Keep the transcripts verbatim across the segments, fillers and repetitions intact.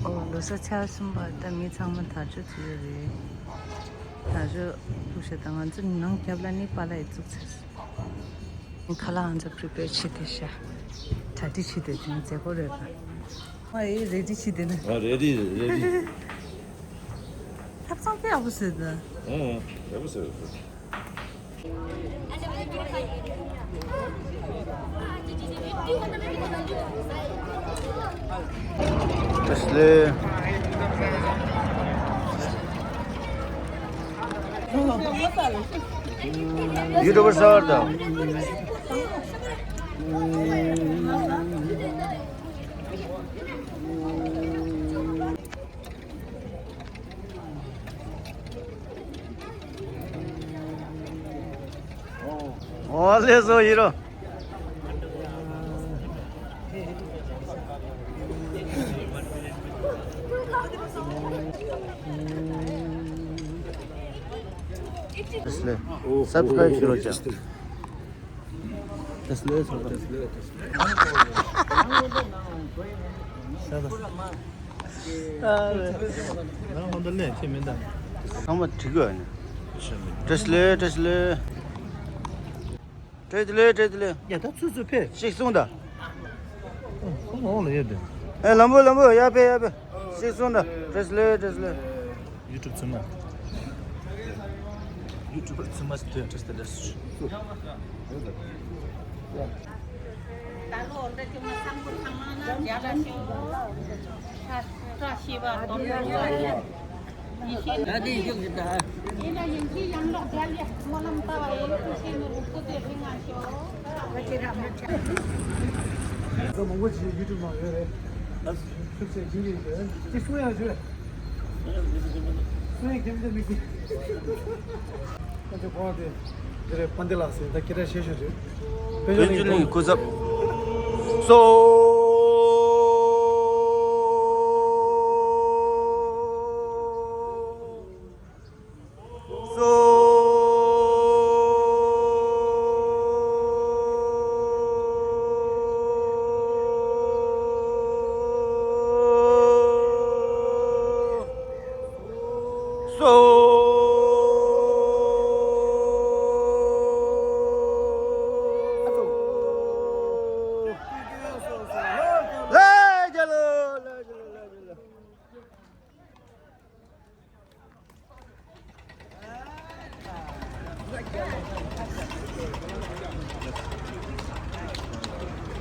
ལོ་གསར་ཚར་སོང་པ། ད་མི་ཚང་མ་དར་ལྕོག་བཙུགས་ཡོད་རེད། དར་ལྕོག་བཙུགས་ཤག་ད་ང་ཚོ་ནང་རྒྱབ་ལ་ནི་པཱ་ལགས་ཡིས་བཙུགས་ཚར་སོང་། ཁ་ལག་ང་ཚོ་པི་རི་པེར་བྱས་བསྡད་ཤག་གྲ་སྒྲིག་བྱས་བསྡད་དེ་མཛད་སྒོ་རེད་པ། ཨ་ཡེ་རེ་ཌི་བྱས་བསྡད་ན། ཨ་རེ་ཌི་རེ་ཌི། ཐབ་ཚང་དཔེ་ཡག་པོ་བཟོས་འདུག་ཨང་། ཡག་པོ་བཟོས་འདུག Tesla. YouTuber སར་དང་། ཨོ་ལེ་སོ་ཡིན་རོ། Tesla. Subscribe བྱེད་རོགས་བྱ། Tesla་ཚོ། ཚང་མ་འགྲིག་གི་ཡོད་ནི། བཀྲ་ཤིས་བདེ་ལེགས། བཀྲ་ཤིས་བདེ་ལེགས། བཀྲ་ཤིས་བདེ་ལེགས། ཡ་ད་ཚུར་ཚུར་ཕེབས། ཤིག་གསུངས་དང་། ཁོང་འོང་ལ་ཡོད་དེ། ཨེ་ལམ་བུ་ལམ་བུ་ཡར་ཕེབས་ཡར་ཕེབས། ཤིག་གསུངས་དང་། བཀྲ་ཤིས་བདེ་ལེགས། བཀྲ་ཤིས་བདེ་ལེགས། ཡུ་ཊུབ་བཙུན་མ། ཡུ་ཊུབ་བར་བཙུན་མ་ཟེར་དུས་བཀྲ་ཤིས་བདེ་ལེགས་སུ། ད་ལོ་འདི་ཅུང་ཟད་བསམ་བློ་ཚང་མ་ན་རྒྱ་ལ་ཤོག་ཁ་ཁ་ཤེས་པ་སྟོབས་ལྡན་ཡོད་རེད། ཡིན་ཤེས་ད་དེ་ཡོད་ཀྱི་ད། ཡིན་ན་ཡིན་གྱི་ཡང་ལོག་རྒྱ་ལ་སྨོན་ལམ་བཏབ་པ་ཡིན། ཁུ་ཤེས་ནོར་བུ་ཁུ་ཚོས་ལྷིང་ང་ཤོག་ཁ་ཆེ་ར་མ་ཆེ། ད་མང་པོ་ཅིག་ཡུ་ཊུབ་ནང་ཡོད་རེད། ཁྱོད་ཚོས་ཡིན་གྱི་ཡིན་གྱི་ཅི་གསུང་ཡང་བརྗོད། སུ་ཡིན་ཁྱིམ་ཚང་མི་གི། ཁྱེད་ཚོ་གོང་དེ། འདི་རེད། དཔལ་ལྡན་ལགས་ཟེར། ད་སྐད་གྲགས་ཆེ་ཤོས་རེད། དཔལ་འབྱོར་གླིང་གི་སྐུ་ཚབ། སོ། སོ། སོ། ལ་རྒྱ་ལོ། ལ་རྒྱ་ལོ། ལ་རྒྱ་ལོ།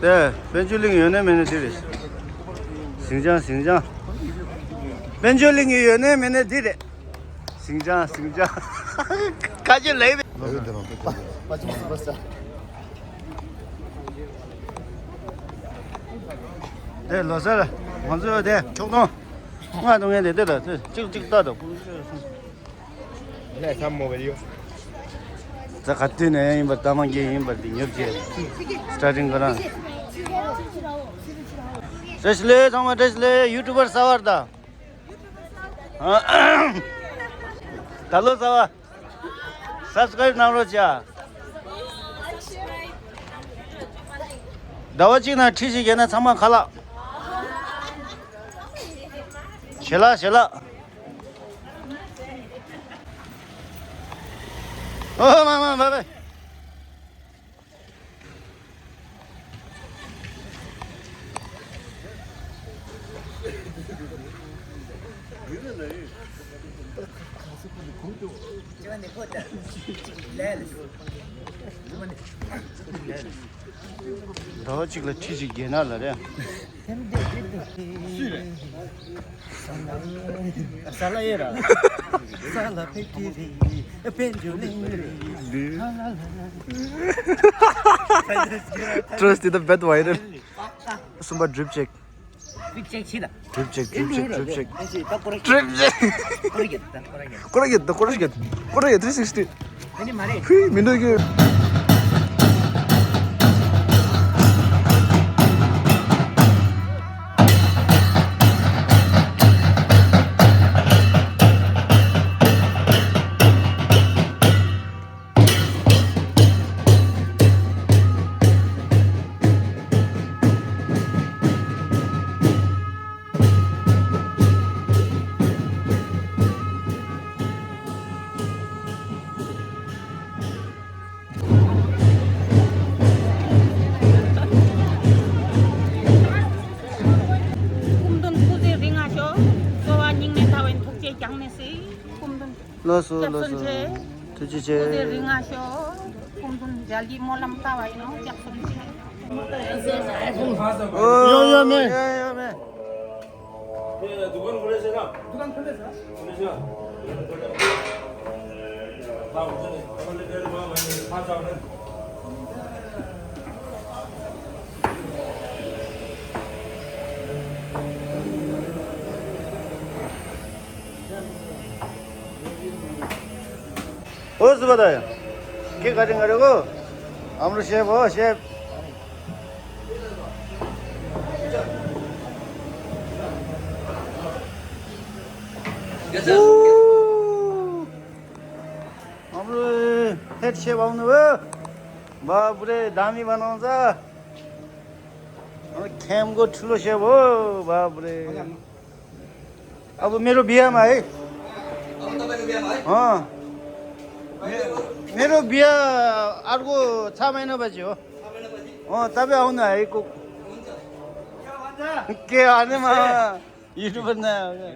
དེ་དཔལ་འབྱོར་གླིང་ཡོད་ནའི་མེད་ནའི་འདི་རེད། ཞིང་ཆང་། ཞིང་ཆང་། དཔལ་འབྱོར་གླིང་གི་ཡོད་ནའི་མེད་ནའི་འདི་རེད། ཞིང་ཆང་། ཞིང་ཆང་། ཁ་ཆེ་ལེགས་རེད། དེ་ལོ་སར་ང་ཚོ་དེ་ཆོག་ཐོང་ང་གཏོང་མཁན་དེ་དེ་ལ་གཅིག་གཅིག་ལྟ་དང་། ལས་ས་མོ་བེ་ཡོ། ད་ག་དུས་ནས་ཡིན་པར་ད་མ་འགྱེལ་ཡིན་པར་འདི་ཉོབ་ཀྱི། སི་ཊར་ཊིང་ཁོ་རང་། བཀྲ་ཤིས་བདེ་ལེགས། ཚང་མ་བཀྲ་ཤིས་བདེ་ལེགས། ཡུ་ཊུབ་པར་གསར་པ་དང་། ད་ལོ་གསར་པ། སབ་སི་ཀ་རེབ་གནང་རོགས་བྱ། ཟླ་བ་གཅིག་ནང་ཁྲི་ཞིག་བརྒལ་ན་ཚང་མ་ཁ་ལག་ཞལ་ལག་ཞལ་ལག་ཨོ་མ་མ་མ་མ། ཟླ་བ་གཅིག་ལ་ཁྲི་གཅིག་བརྒལ་ན་ལ་རེད། སུས་རེད། ས་ལ་ཡེ་ར། ས་ལ་ཕེབས་ཀྱི་རེད། དཔལ་འབྱོར་གླིང་རེད། Trust is the best viral. གསུམ་པ་drip check. Drip check བྱེད་ད། Drip check, drip check, drip check. Drip check. ཀོ་ར་གེ་ད་ཀོ་ར་གེ། ཀོ་ར་གེ་ད་ཀོ་ར་གེ། ཀོ་ར་གེ་three sixty. ཨ་ནི་མ་རེད། ཧུའི་མི་འདུག་གི། ཀྱང་མེད་སེ་སྐུ་མདུན། ལགས་སོ་ལགས་སོ། སྐྱབས་སུ་མཆི། ཐུགས་རྗེ་ཆེ། སྐུ་ཚེ་རིང་ང་ཤོག་སྐུ་མདུན་མཇལ་རྒྱུའི་སྨོན་ལམ་བཏབ་པ་ཡིན་ནོ། སྐྱབས་སུ་མཆི། ཨོ། ཡོང་ཡོང་མེ། ཡོང་ཡོང་མེ། दुकान खोले से ना? दुकान खोले से ना? खोले से ना? ཨོ་སུ་བ་ད་ཡ། ཁྱེད་ག་རེ་ང་རེ་གོ། ཨམ་རུ་ཤེབ་ཨོ་ཤེབ། ཨམ་རུ་ཧེད་ཤེབ་ཨང་ནུ་བ། བ་བུ་རེ་དཱ་མི་བ་ནང་ཟ། ཁེམ་གོ་ཁྲུ་ལོ་ཤེབ་ཨོ་བ་བུ་རེ། अब मेरो बिहामा है। अँ। मे- मेरो बिहा अर्को छ महिनापछि हो। अँ, तपाईँ आउनु है को। के अरे म युट्युबर नयाँ हो क्या?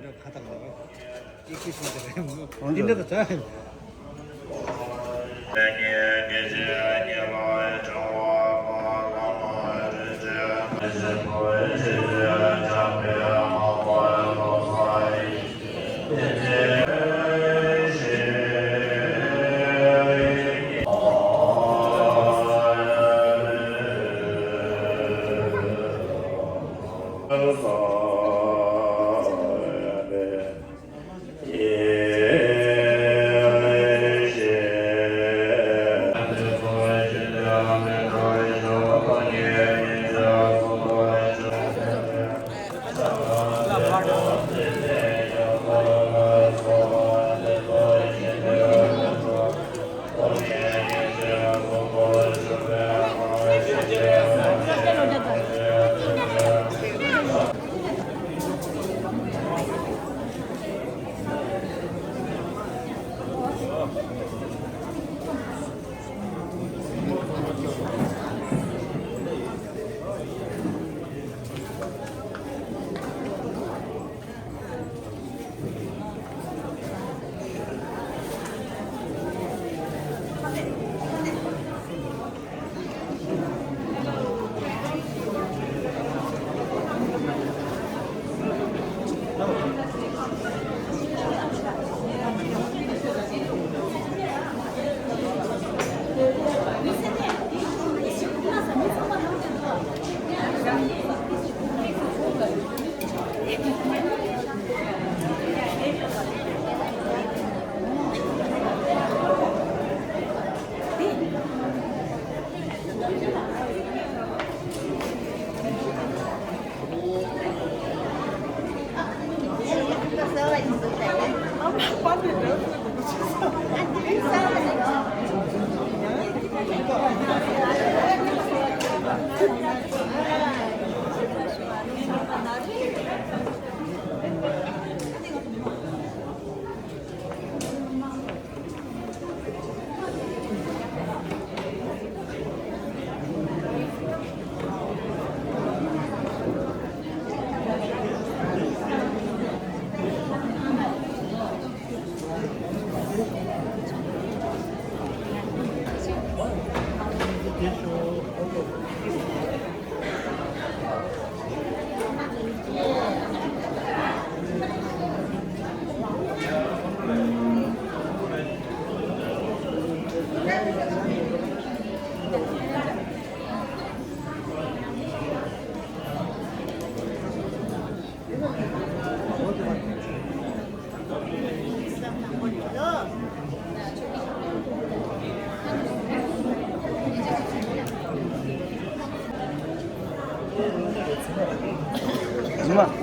हुन्छ।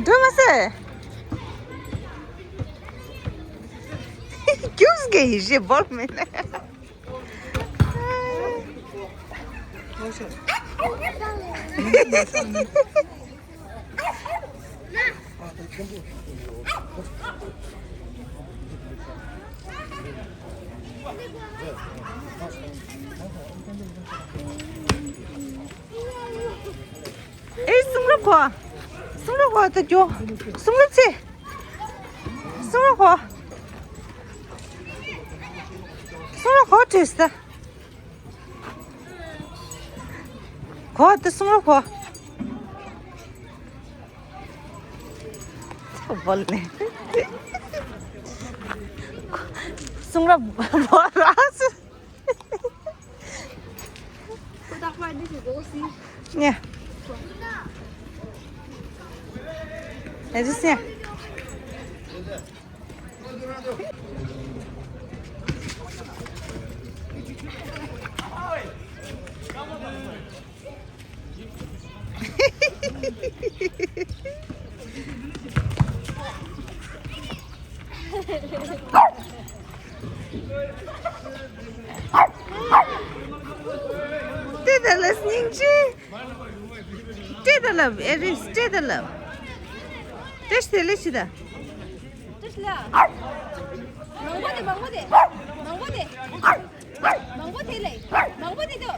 འགྲོ་མ་སོང་། ཁྱུག་ཙམ་ཡིན་ཞེས་བོར་མེད་ན། ཨེ་གསུང་རབ་གོ། གསུང་རབ་གོ་ད་རྒྱོ། གསུང་རབ་ཚེ། གསུང་རབ་གོ། གསུང་རབ་གོ་བྲིས་ད། གོ་ད་གསུང་རབ་གོ། ཚ་བོལ་ནས། གསུང་རབ་བོ་ར་སི། ཁོ་ད་ཁོ་འདི་ཞིག་གོ་སི། ཉེ། ཨེ་ཟི་སི། ལྟོས་དང་ལབ་སྙིང་རྗེ། ལྟོས་དང་ལབ་ཨེ་རིས་ལྟོས་དང་ལབ། ལྟོས་དེ་ལས་ཤི་ད། ལྟོས་ལ། མང་པོ་དེ་མང་པོ་དེ། མང་པོ་དེ། མང་པོ་དེ་ལས། མང་པོ་དེ་དོ།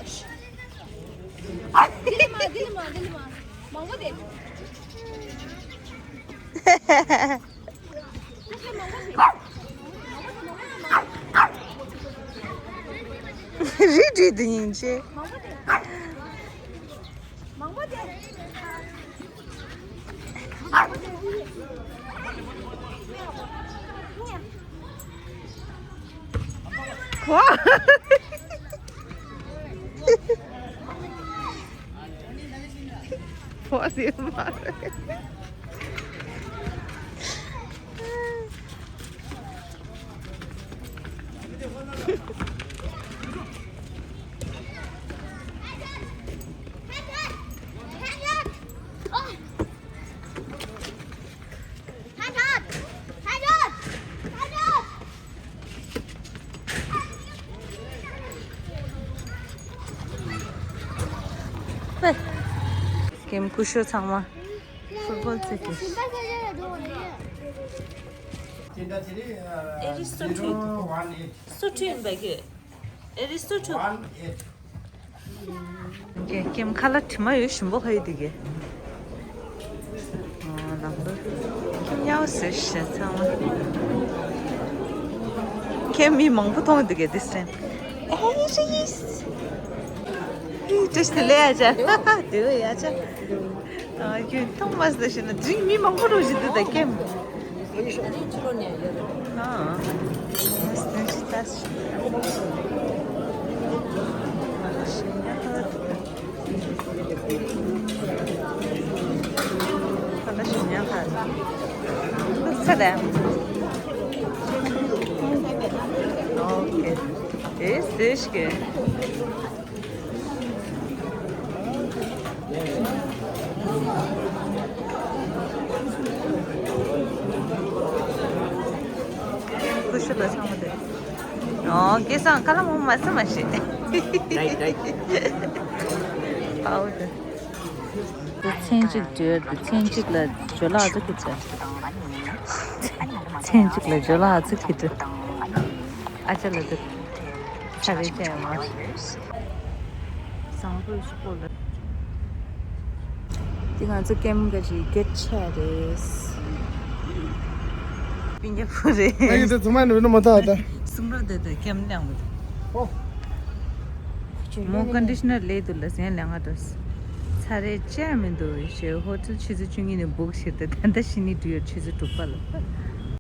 དེ་ལས་མ་དེ་ལས་མ་དེ་ལས་མ། མང་པོ་དེ། རི་རི་དུ་ཡིན་ཆེ། ཝ། ཕོ་དེ་མ་རེད། ཧེ། ཀེམ་སྐུ་ཞབས་ཚང་མ་ཕུཊ་བོལ་རྩེད་ཀྱི། ཨེ་རི་སོ་ཁྲུས། སོ་ཁྲུས་ཡིན་པ་གི། ཨེ་རི་སོ་ཁྲུས། ཀེམ་ཁ་ལག་དྲི་མ་ཡོད་ཞིམ་པོ་ཧ་ཡོད་དེ་གི། ཨ། ལག་པ་ཁྱིམ་ཉའོ་ཟེར་ཞེས་ཚང་མ། ཁྱེད་མི་མང་པོ་མཐོང་འདུག་གས་དེ་སྲན། ཨེ་རིས། ཨེ་ཏྲེ་ཤི་ལེ་ཡ་ཅ། དེ་བས་ཡ་ཅ། ཨ། ཁྱོད་མཐོང་མ་སོང་ཞེ་ན་འཇིག་མི་མང་པོ་རོ་བཞིན་འདུག་ད་ཁྱེད། ཨ། ཀུ་ཤུ་ལ་ཚང་མ་དེ། ཨོ། སྐལ་བཟང་ཁ་ལག་མོ་མ་ཟ་མ་ཤེས། ཨའོ་དེ། དེ་ཚན་གཅིག་བྲིས་དེ་ཚན་གཅིག་ལ་ཇོ་ལགས་ཚོ་ཁྱེར་ཚར། ཚན་གཅིག་ལ་ཇོ་ལགས་ཚོ་ཁྱེར་ཚར། ཨ་ཅག་ལ་དེ། ཚ་རེ་ཅན་མ། བཟང་པོའི་སྤོ་ལ། དེ་ང་ཚོ་ཀེམ་ག་ཅིག་གེད་ཆ་རེད། པིང་ཡ་ཕུ་རེད། ཨ་ཡི་དེ་ཚང་མ་ནུ་ནུ་མ་ཐག་ད། གསུང་རོགས་དེ་དེ་ཀེམ་ལེང་མི་འདུག་ཨོ། མོ་ཀོན་ཌི་ཤི་ནར་ལས་འདུག་ལ་ཟན་ལེང་ང་འགྲོ། ཚ་རེ་ཅན་མི་འདུག་ཞེས་ཧོ་ཊེལ་ཆུ་ཚོད་བཅུ་གཉིས་ནས་བུག་བྱས་ཏེ་ད་ལྟ་ཕྱི་ཉིན་དུ་ཡོད་ཆུ་ཚོད་དྲུག་པ་ལ།